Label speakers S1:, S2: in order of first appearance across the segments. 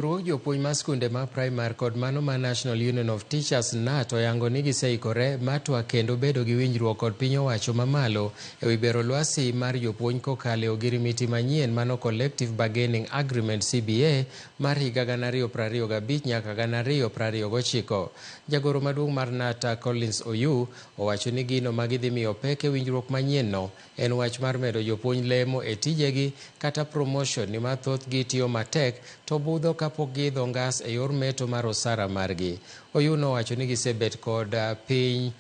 S1: Riwruog jopuonj mar skunde ma primar kod mano mar National Union of Teachers KNUT oyango ni giseikore mar twak kendo bedo gi winjruok kod piny owacho mamalo ewi bero lwasi mar jopuonj kokalo e ogirimiti manyien mano Collective Bargaining Agreement CBA mar higa 2025 nyaka 2029. Jagoro maduong' mar KNUT Collins Oyu owacho ni gino ma gidhi miyo pek e winjruok manyien no en wach mar medo jopuonj lemo e tijegi kata promotion nimar thothgi tiyo matek to budho kapok giidho ngas e yor meto mar osara margi. Oyu nowacho ni gisebet kod piny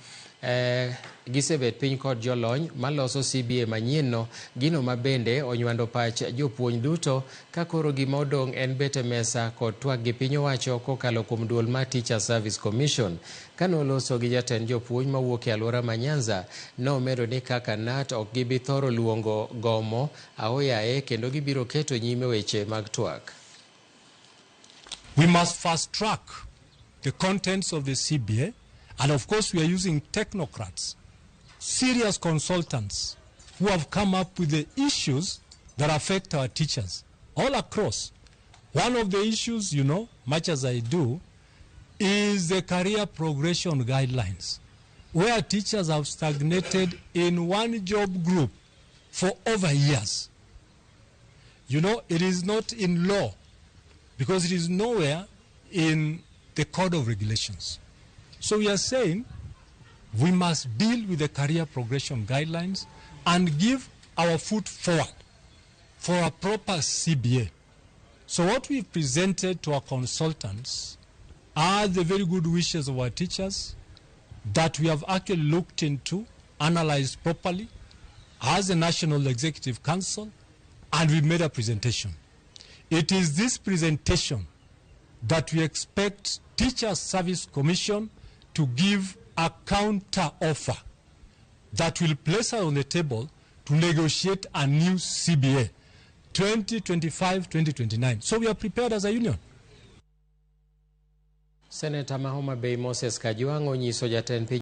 S1: gisebet piny kod jolony maloso CBA manyien no, gino ma bende onywando pach jopuonj duto ka koro gima odong' en bet e mesa kod twak gi piny owacho kokalo kuom duol mar Teacher Service Commission. Kane oloso gi jatend jopuonj mawuok e alwora ma Nyanza, nomedo ni kaka KNUT ok gibi thoro luongo gomo aoyaye kendo gibiro keto nyime weche mag twak.
S2: We must fast track the contents of the CBA, and of course, we are using technocrats, serious consultants who have come up with the issues that affect our teachers all across. One of the issues, much as I do, is the career progression guidelines, where teachers have stagnated in one job group for over years. It is not in law because it is nowhere in the code of regulations. So we are saying we must deal with the career progression guidelines and give our foot forward for a proper CBA. So what we've presented to our consultants are the very good wishes of our teachers that we have actually looked into, analyzed properly as a National Executive Council, and we made a presentation. It is this presentation that we expect Teacher Service Commission to give a counter offer that will place us on the table to negotiate a new CBA 2025-2029. So we are prepared as a union.
S1: Seneta ma Homa Bay Moses Kajwang' onyiso jatend piny